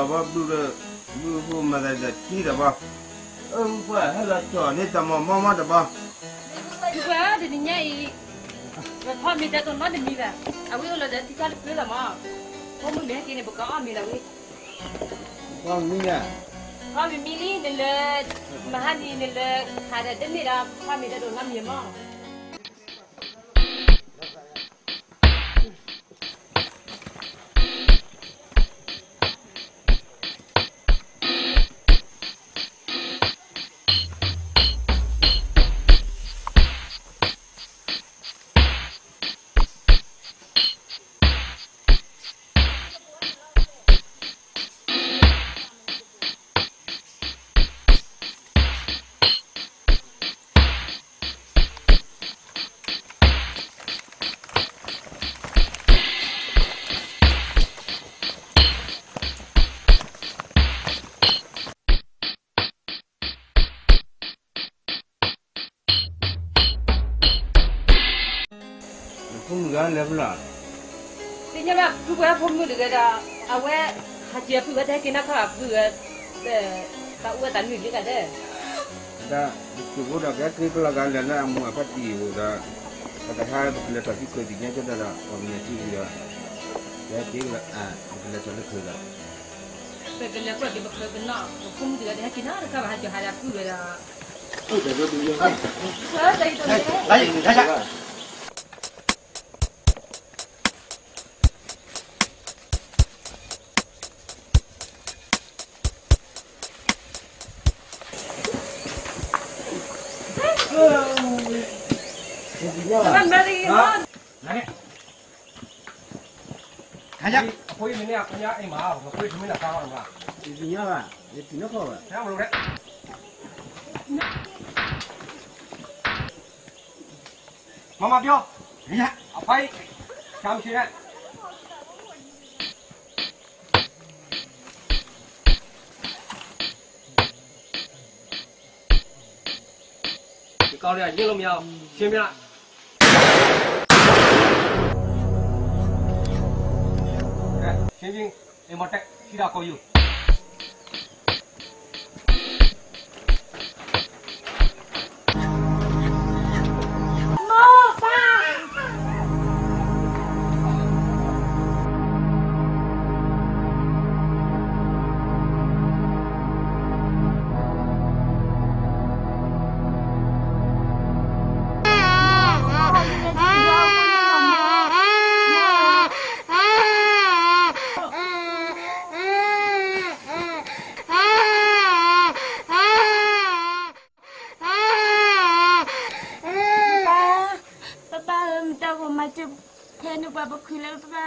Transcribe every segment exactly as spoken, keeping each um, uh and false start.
Wa bru de, bru bru ma dai da ti da ba. Em, kwa, ha la cho ni ta mo mo ma da ba. Yu ga de ni nya i. Ga tho mi da to no de mi ba. A wi o la da ti ka de la ma. Ko mu ne ki ne ba ka a mi la wi. Wa mi ya. Wa mi mi ni ne le, ma ha ni ne le, ka da de mi da, wa mi da to na mi ma. Hpung ga lep la. Tinye ma, hpung ga hpung nu de ga da, awe, ha je hpung ga de ke na ka hpung ga, eh, ta u ta nu de ga de. Da, ku go da ga ke la ga la na mu apa ti wo da. Ka da ha le ta ti ko di nya da da, ko mi ti ya. Ya ke la, a, ke la ta le ko da. Pe ke la ko ke ba ko na, hpung de ga de ke na ka ba ha je ha ya hpung ga da. Apoy mene a kanya e ma, apoy mene ka ma. Inya ba, inya ko ba. Ya mo re. Mama pyo. Inya. Apoy. Kam shi re. Di kau re, yin lo mi yau. Shi mi a. Eh, shi mi. Emotek, shira ko yu. Papa, papa, mata ko ma cip, henu papa kui le papa.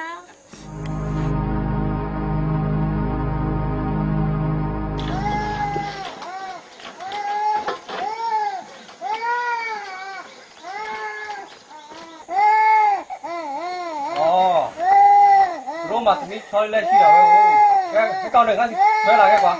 Oh. Roma tini choi le shi ya. Ke, ke kau de ngan choi la ke kwa.